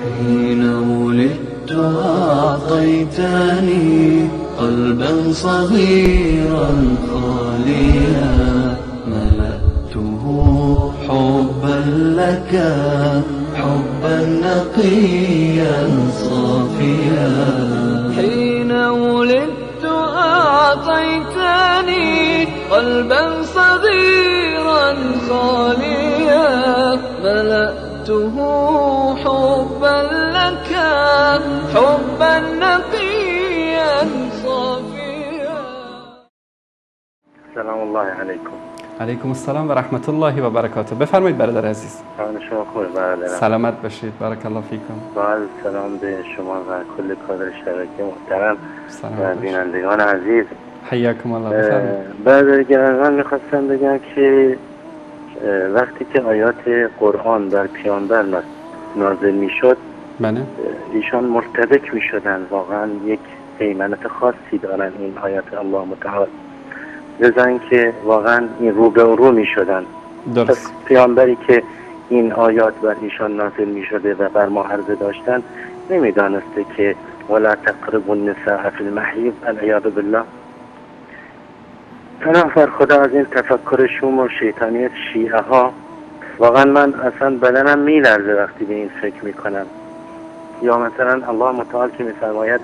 حين ولدت أعطيتني قلبا صغيرا خاليا، ملأته حبا لك، حبا نقيا صافيا. حين ولدت أعطيتني قلبا صغيرا خاليا، ملأته حبا لك، حبا نقيا صافيا. سلام الله علیکم. علیکم السلام و رحمت الله و برکاته. بفرمایید برادر عزیز. حال شما خوبه برادرم؟ سلامت باشید، بارک الله فیکم. بله، سلام به شما و کل کادر شبکه محترم و بینندگان عزیز. حیاکم الله. بفرمایید. برادر گرامی، من میخواستم بگم که وقتی که آیات قرآن بر پیامبر نازل میشد، بله، ایشان مرتبک میشدن. واقعا یک هیمنت خاصی دارن این آیات الله متعال، لذا اینکه واقعا این رو به رو میشدن. درست. پیامبری که این آیات بر ایشان نازل میشده و بر ما عرضه داشتن، نمیدانسته که ولا تقربوا النساء فی المحیض العیاذ بالله. پناه بر خدا از این تفکر شوم و شیطانیت شیعه ها. واقعا من اصلا بدنم میلرزه وقتی به این فکر میکنم. یا مثلا الله متعال که میفرماید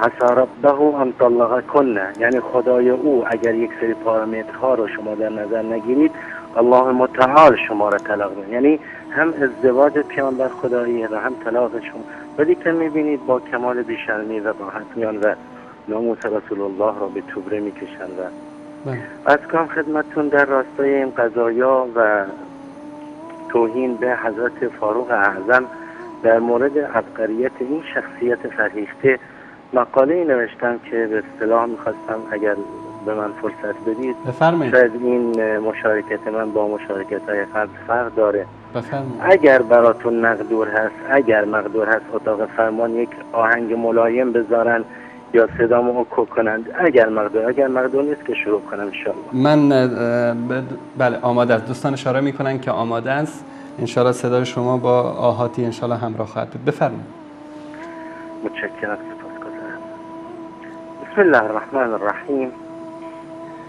عسی ربه ان طلقکن، یعنی خدای او اگر یک سری پارامترها رو شما در نظر نگیرید، الله متعال شما را طلاق میده. یعنی هم ازدواج پیامبر خداییه و هم طلاق شما. ولی که میبینید با کمال بیشرمی و با میان و ناموس رسول الله را به توبره میکشن. و از کام خدمتتون در راستای این قضایا و توهین به حضرت فاروق اعظم در مورد عبقریت این شخصیت فرهیخته مقاله نوشتم که به اصطلاح میخواستم اگر به من فرصت بدید. بفرمایید. شاید این مشارکت من با مشارکت های قبل فرق داره. بفرمایید. اگر براتون مقدور هست، اگر مقدور هست اتاق فرمان یک آهنگ ملایم بذارن یا صدامو اکو کنند، اگر مقدور، اگر مقدور نیست که شروع کنم انشالله. من بله آماده است. دوستان اشاره میکنن که آماده است. انشالله صدای شما با آهاتی انشالله همراه خواهد بود. بفرمایید. متشکرم، سپاسگزارم. بسم الله الرحمن الرحیم.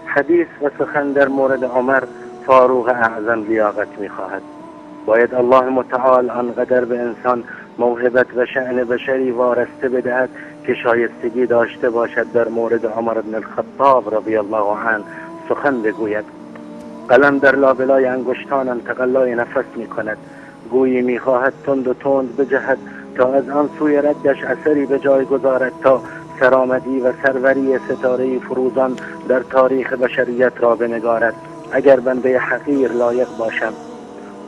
حدیث و سخن در مورد عمر فاروق اعظم لیاقت میخواهد. باید الله متعال آنقدر به انسان موهبت و شأن بشری وارسته بدهد که شایستگی داشته باشد در مورد عمر بن الخطاب رضی الله عنه سخن بگوید. قلم در لابلای انگشتانم تقلای نفس می کند، گویی می خواهد تند و تند بجهد تا از آن سوی ردش اثری به جای گذارد تا سرآمدی و سروری ستاره فروزان در تاریخ بشریت را بنگارد. اگر بنده حقیر لایق باشم.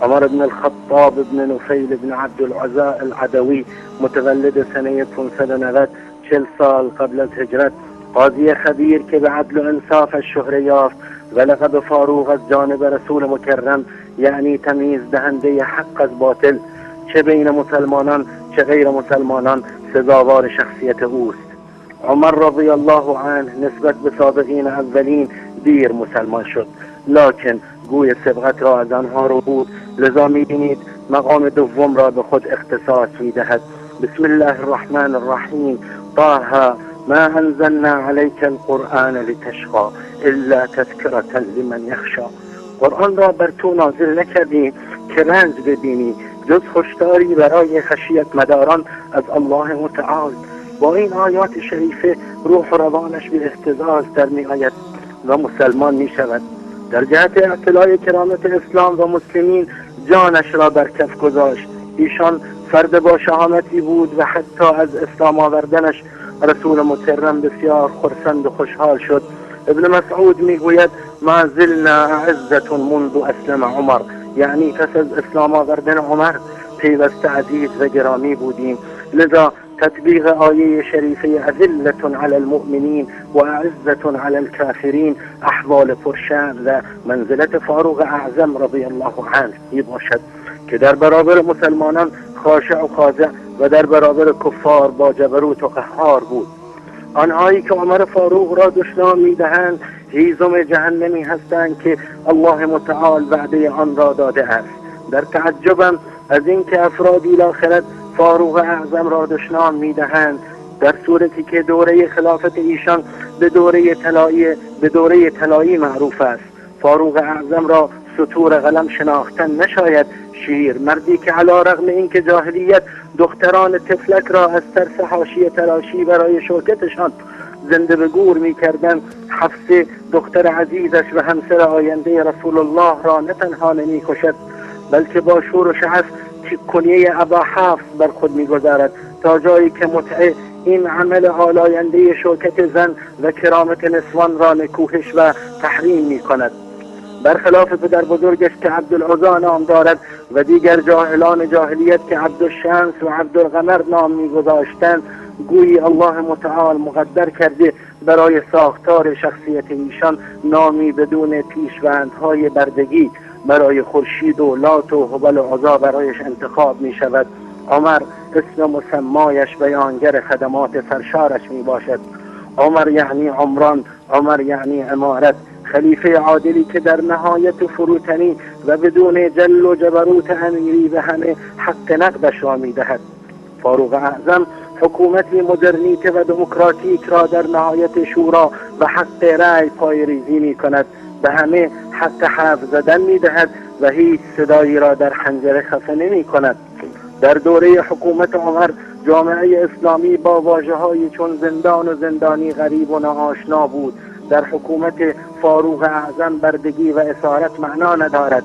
عمر بن الخطاب بن نفیل بن عبدالعزی العدوی، متولد سنه 590، 40 سال قبل از هجرت، قاضی خبیر که به عدل و انصاف شهره یافت و لقب فاروق از جانب رسول مکرم، یعنی تمیز دهنده حق از باطل، چه بین مسلمانان چه غیر مسلمانان، سزاوار شخصیت اوست. عمر رضی الله عنه نسبت به سابقین اولین دیر مسلمان شد، لکن گوی سبقت را از آنها رو بود، لذا می‌بینید مقام دوم را به خود اختصاص می‌دهد. بسم الله الرحمن الرحیم. طه ما انزلنا علیک القرآن لتشقى الا تذکرة لمن یخشى. قرآن را بر تو نازل نکردیم که رنج ببینی، جز هشداری برای خشیت مداران از الله متعال. با این آیات شریفه روح و روانش به اهتزاز در می آید و مسلمان می شود. در جهت اعتلاع کرامت اسلام و مسلمین جانش را بر کف گذاشت. ایشان فرد با شهامتی بود و حتی از اسلام آوردنش رسول مکرم بسیار خرسند و خوشحال شد. ابن مسعود میگوید ما زلنا اعزة منذ اسلم عمر، یعنی پس از اسلام آوردن عمر پیوسته عزیز و گرامی بودیم. لذا تطبیق آیه شریفه اذلة علی المؤمنین و اعزة علی الکافرین احوال پرشأن و منزلت فاروق اعظم رضی الله عنه می باشد که در برابر مسلمانان خاشع و خاضع و در برابر کفار با جبروت و قهار بود. آنهایی که عمر فاروق را دشنام میدهند هیزم جهنمی هستند که الله متعال وعده آن را داده است. در تعجبم از اینکه افرادی لا خرد فاروق اعظم را دشنام میدهند، در صورتی که دوره خلافت ایشان به دوره طلایی معروف است. فاروق اعظم را سطور قلم شناختن نشاید. شیر مردی که علی رغم اینکه جاهلیت دختران طفلک را از ترس حاشیه تراشی برای شوکتشان زنده به گور می‌کردند، حفصه دختر عزیزش و همسر آینده رسول الله را نه تنها نمی‌کشد، بلکه با شور و شعف کنیه ابا حفص بر خود می‌گذارد تا جایی که متعه این عمل آلاینده شوکت زن و کرامت نسوان را نکوهش و تحریم می‌کند. برخلاف پدر بزرگش که عبدالعزی نام دارد و دیگر جاهلان جاهلیت که عبدالشمس و عبدالقمر نام می‌گذاشتند، گویی الله متعال مقدر کرده برای ساختار شخصیت ایشان نامی بدون پیشوندهای بردگی برای خورشید و لات و هبل و عزی برایش انتخاب می شود. عمر اسم مسمایش بیانگر خدمات سرشارش می باشد. عمر یعنی عمران، عمر یعنی عمارت. خلیفه عادلی که در نهایت فروتنی و بدون جل و جبروت امیری به همه حق نقدش را می دهد. فاروق اعظم حکومتی مدرنیته و دموکراتیک را در نهایت شورا و حق رأی پایریزی می کند، به همه حق حرف زدن می دهد و هیچ صدایی را در حنجره خفه نمی کند. در دوره حکومت عمر جامعه اسلامی با واژه‌هایی چون زندان و زندانی غریب و ناآشنا بود. در حکومت فاروق اعظم بردگی و اسارت معنا ندارد.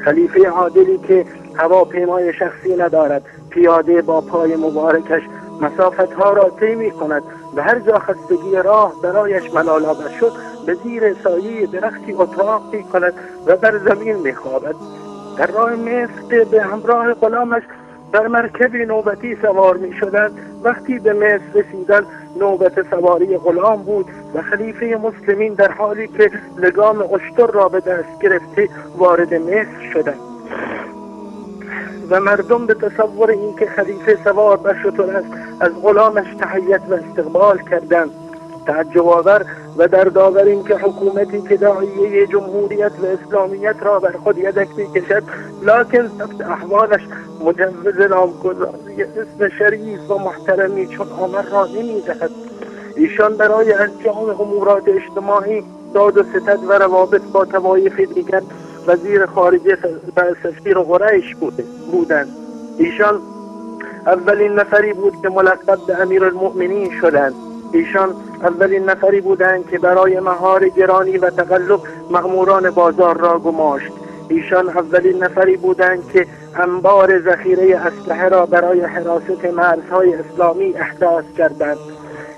خلیفه عادلی که هواپیمای شخصی ندارد، پیاده با پای مبارکش مسافتها را طی می‌کند و هر جا خستگی راه برایش ملال‌آور شد به زیر سایه درختی اتراق می‌کند و بر زمین می‌خوابد. در راه مصر به همراه غلامش در مرکبی نوبتی سوار می‌شدند. وقتی به مصر رسیدند نوبت سواری غلام بود و خلیفه مسلمین در حالی که لگام اشتر را به دست گرفته وارد مصر شدند و مردم به تصور اینکه خلیفه سوار بر شتر است از غلامش تحیت و استقبال کردند. تعجب آور و دردآور این که حکومتی که داعیه جمهوریت و اسلامیت را بر خود یدک میکشد، لکن ثبت احوالش مجوز نامگذاری اسم شریف و محترمی چون عمر را نمیدهد. ایشان برای انجام امورات اجتماعی، داد و ستد و روابط با طوایف دیگر وزیر خارجه و سفیر قریش بودند. ایشان اولین نفری بود که ملقب به امیرالمؤمنین شدند. ایشان اولین نفری بودند که برای مهار گرانی و تقلب مأموران بازار را گماشت. ایشان اولین نفری بودند که انبار ذخیره اسلحه را برای حراست مرزهای اسلامی احداث کردند.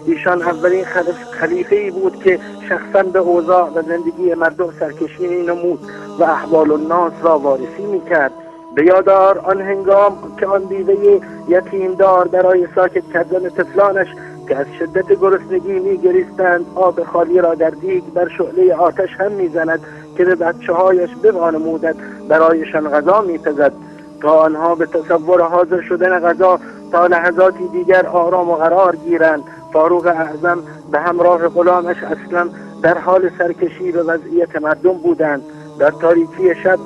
ایشان اولین خلیفه‌ای بود که شخصاً به اوضاع و زندگی مردم سرکشی نمود و احوال الناس را وارسی می‌کرد. به یادار آن هنگام که آن بیوه یتیمدار برای ساکت کردن طفلانش که از شدت گرسنگی می‌گریستند آب خالی را در دیگ بر شعله آتش هم می‌زند که به بچه‌هایش بوانمودد برایشان غذا می‌پزد تا آنها به تصور حاضر شدن غذا تا لحظاتی دیگر آرام و قرار گیرند. فاروق اعظم به همراه غلامش اسلم در حال سرکشی به وضعیت مردم بودند. در تاریکی شب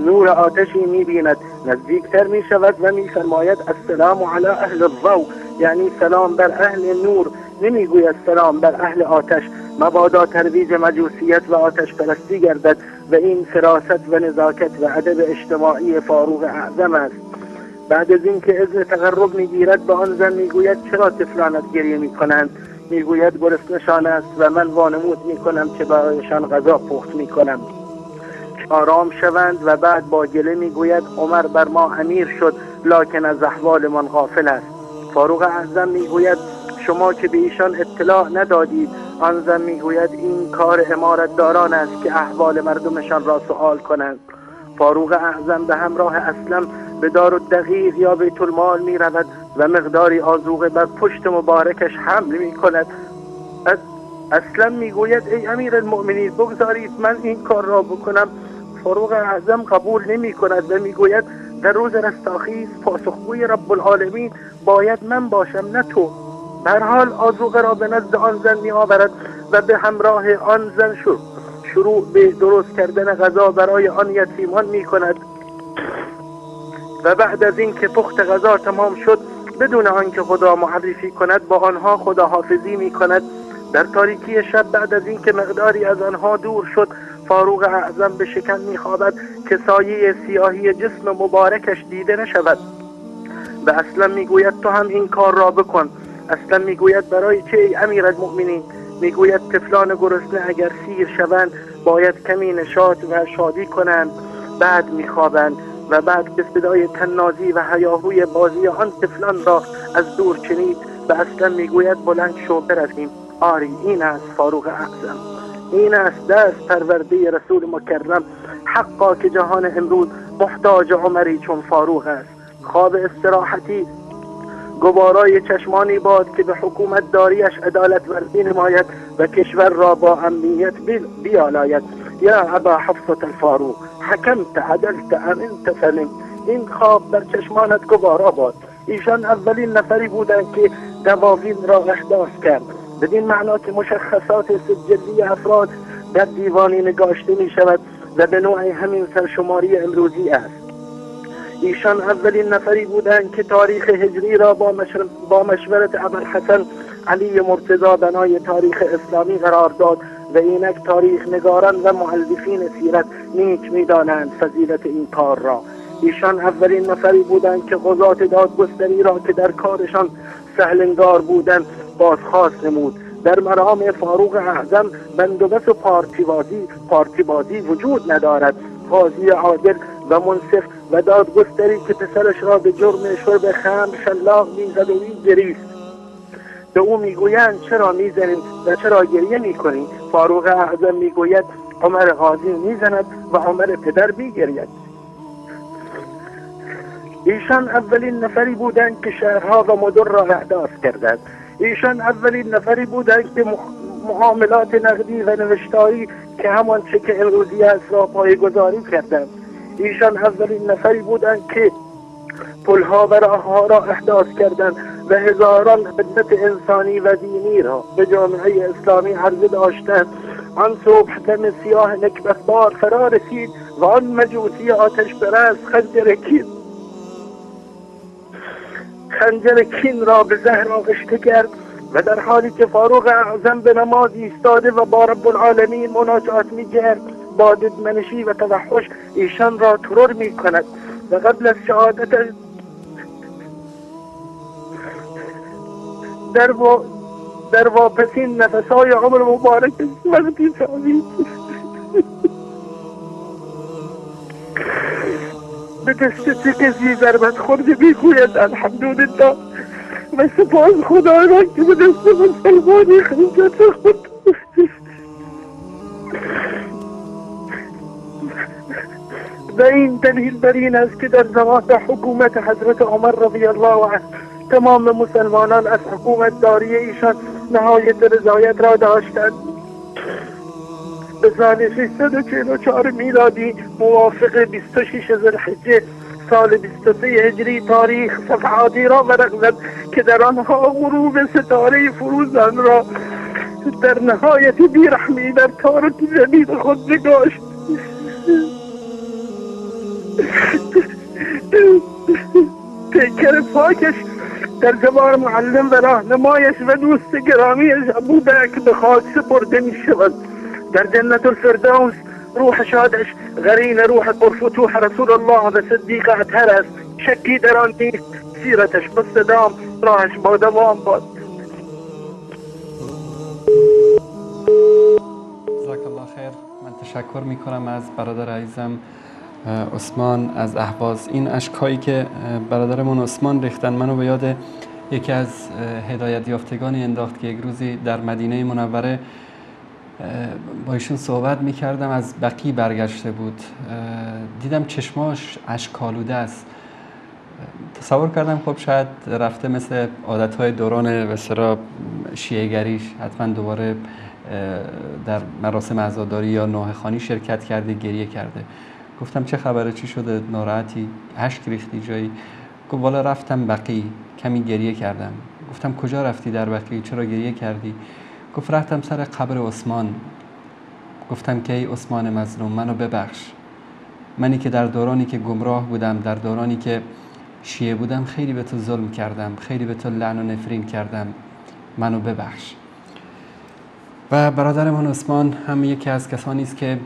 نور آتشی می‌بیند، نزدیکتر می‌شود و می‌فرماید السلام علی اهل الضوء، یعنی سلام بر اهل نور. نمی‌گوید سلام بر اهل آتش، مبادا ترویج مجوسیت و آتش پرستی گردد و این فراست و نزاکت و ادب اجتماعی فاروق اعظم است. بعد از اینکه اذن تقرب میگیرد به آن زن میگوید چرا طفلانت گریه میکنند؟ میگوید گرسنه‌شان است و من وانمود میکنم که برایشان غذا پخت میکنم آرام شوند. و بعد با گله میگوید عمر بر ما امیر شد لکن از احوالمان غافل است. فاروق اعظم میگوید شما که به ایشان اطلاع ندادید. آن زن میگوید این کار امارتداران است که احوال مردمشان را سوال کنند. فاروق اعظم به همراه اسلم به دار الدقیق یا بیت المال می رود و مقداری آذوقه بر پشت مبارکش حمل می کند. اسلم می گوید ای امیر المؤمنین بگذارید من این کار را بکنم. فاروق اعظم قبول نمی کند و می گوید در روز رستاخیز پاسخگوی رب العالمین باید من باشم نه تو. به هر حال آذوقه را به نزد آن زن می آورد و به همراه آن زن شروع به درست کردن غذا برای آن یتیمان می کند. و بعد از اینکه پخت غذا تمام شد بدون آنکه خدا معرفی کند با آنها خداحافظی می کند. در تاریکی شب بعد از اینکه مقداری از آنها دور شد فاروق اعظم به شکم می‌خوابد که سایه سیاهی جسم مبارکش دیده نشود. به اسلم میگوید تو هم این کار را بکن. اسلم میگوید برای چه ای امیرالمؤمنین؟ میگوید طفلان گرسنه اگر سیر شوند باید کمی نشاط و شادی کنند، بعد میخوابند. و بعد به صدای تنازی و هیاهوی بازی آن طفلان را از دور شنید. به اسلم میگوید بلند شو برویم. آری این است فاروق اعظم، این است دست پرورده رسول مکرم. حقا که جهان امروز محتاج عمری چون فاروق است. خواب استراحتی گوارای چشمانی باد که به حکومت داریش عدالت ورزی نماید و کشور را با امنیت بیالاید. یا ابا حفصة الفاروق حکمت عدلت امنت فنمت. این خواب بر چشمانت گوارا باد. ایشان اولین نفری بودند که دواوین را احداث کرد، بدین معنا که مشخصات سجلی افراد در دیوانی نگاشته می شود و به نوع همین سرشماری امروزی است. ایشان اولین نفری بودند که تاریخ هجری را با مشورت ابوالحسن علی مرتضی بنای تاریخ اسلامی قرار داد و اینک تاریخ نگاران و مؤلفین سیرت نیک می‌دانند فضیلت این کار را. ایشان اولین نفری بودند که قضات دادگستری را که در کارشان سهلنگار بودند بازخواست نمود. در مرام فاروق اعظم بندوبس و پارتی بازی وجود ندارد. قاضی عادل و منصف و دادگستری که پسرش را به جرم شرب خمر شلاق میزد و میگریست، به او میگویند چرا میزنیم و چرا گریه میکنی؟ فاروق اعظم میگوید عمر قاضی میزند و عمر پدر میگرید. ایشان اولین نفری بودند که شهرها و مدن را احداث کردند. ایشان اولین نفری بودند که معاملات نقدی و نوشتاری که همان چک امروزی است را پایه‌گذاری کردند. ایشان اولین نفری بودند که پلها و راهها را احداث کردند و هزاران خدمت انسانی و دینی را به جامعه اسلامی عرضه داشتند. آن صبح دم سیاه نکبتبار فرا رسید و آن مجوسی آتش پرست خنجر کین را به زهر آغشته کرد و در حالی که فاروق اعظم به نماز ایستاده و با رب العالمین مناجات می‌کرد، با ددمنشی و توحش ایشان را ترور می‌کند و قبل از شهادت در واپسین نفسهای عمر مبارک وقتی فهمید به دست چه کسی ضربت خورده میگوید الحمدلله و سپاس خدا را که به دست مسلمانی خنجر خورد. و این دلیل بر این است که در زمان حکومت حضرت عمر رضی الله عنه تمام مسلمانان از حکومت داری ایشان نهایت رضایت را داشتند. به سال 644 میلادی موافق 26 ذوالحجه سال 23 هجری تاریخ صفحاتی را ورق زد که در آنها غروب ستاره فروزان را در نهایت بیرحمی در تارک زمین خود نگاشت. پیکر پاکش در جوار معلم و راهنمایش و دوست گرامیش ابوبکر به خاک سپرده می شود. در جنت الفردوس روح شادش غرین روح پرفتوح رسول الله و صدیق اطهر است. شکی در آن نیست، سیرتش مستدام، راهش با دوام باد. جزاک الله خیر. من تشکر می کنم از برادر عزیزم عثمان از اهواز. این اشکایی که برادرمون عثمان ریختن منو به یاد یکی از هدایت یافتگانی انداخت که یک روزی در مدینه منوره با ایشون صحبت میکردم، از بقیع برگشته بود، دیدم چشماش اشک‌آلوده است. تصور کردم خب شاید رفته مثل عادتهای دوران به شیعه گریش، حتما دوباره در مراسم عزاداری یا نوحه‌خوانی شرکت کرده، گریه کرده. گفتم چه خبره، چی شده، ناراحتی، اشک ریختی جایی؟ گفت والا رفتم بقیع، کمی گریه کردم. گفتم کجا رفتی در بقیع، چرا گریه کردی؟ گفت رفتم سر قبر عثمان، گفتم که ای عثمان مظلوم منو ببخش، منی که در دورانی که گمراه بودم، در دورانی که شیعه بودم، خیلی به تو ظلم کردم، خیلی به تو لعن و نفرین کردم، منو ببخش. و برادرمان عثمان هم یکی از کسانی است که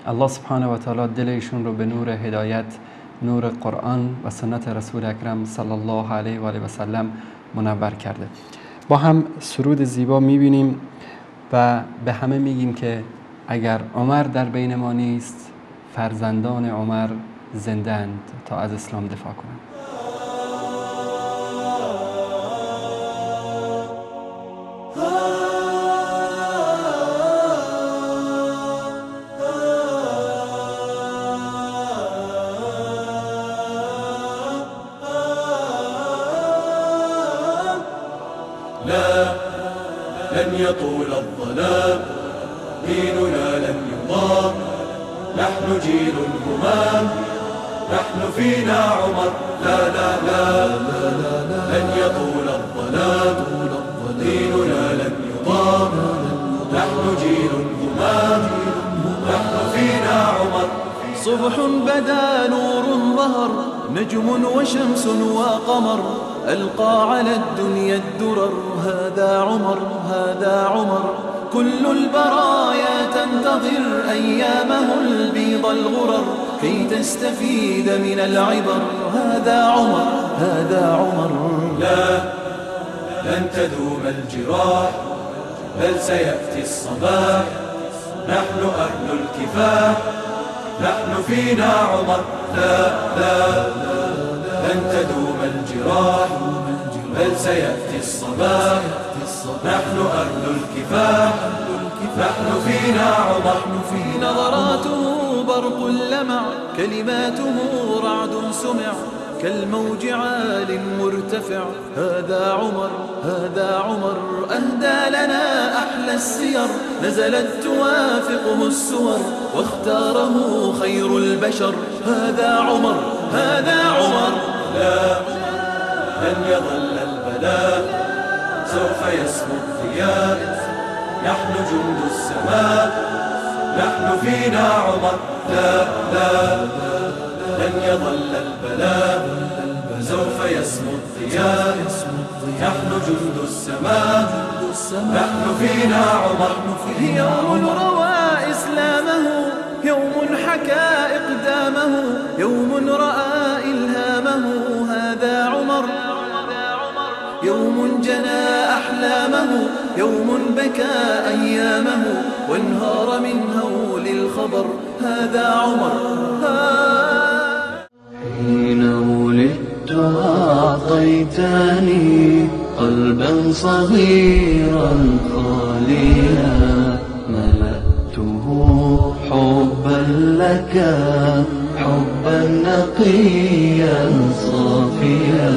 الله سبحانه و تعالی دل ایشون رو به نور هدایت، نور قرآن و سنت رسول اکرم صلی الله علیه و آله و سلم منور کرده. با هم سرود زیبا میبینیم و به همه میگیم که اگر عمر در بین ما نیست، فرزندان عمر زندند تا از اسلام دفاع کنند. لا، لن يطول الظلام، ديننا لن يضام، نحن جيل همام، نحن فينا عمر. لا لا لا، لن يطول الظلام، ديننا لن يضام، نحن جيل همام، نحن فينا عمر. صبح بدا نور ظهر، نجم وشمس وقمر، ألقى على الدنيا الدرر. هذا عمر، هذا عمر، كل البرايا تنتظر أيامه البيض الغرر، كي تستفيد من العبر. هذا عمر، هذا عمر. لا، لن تدوم الجراح، بل سيأتي الصباح، نحن أهل الكفاح، نحن فينا عمر. لا لا، لن تدوم الجراح، بل سيأتي الصباح، نحن أهل الكفاح، نحن فينا عمر. نظراته برق لمع، كلماته رعد سمع، كالموج عال مرتفع. هذا عمر، هذا عمر، أهدى لنا أحلى السير، نزلت توافقه السور، واختاره خير البشر. هذا عمر، هذا عمر. لا، لن يظل البلاء، سوف يسمو الضياء، نحن جند السماء، نحن فينا عمر. لا لا، لن يظل البلاء، سوف يسمو الضياء، نحن جند السماء، نحن فينا عمر. يوم روى إسلامه، يوم حكى إقدامه، يوم رأى إلهامه. هذا عمر، يوم جنى أحلامه، يوم بكى أيامه، وانهار من هول الخبر. هذا عمر. حين ولدت أعطيتني قلبا صغيرا خاليا، ملأته حبا لك، حبا نقيا صافيا.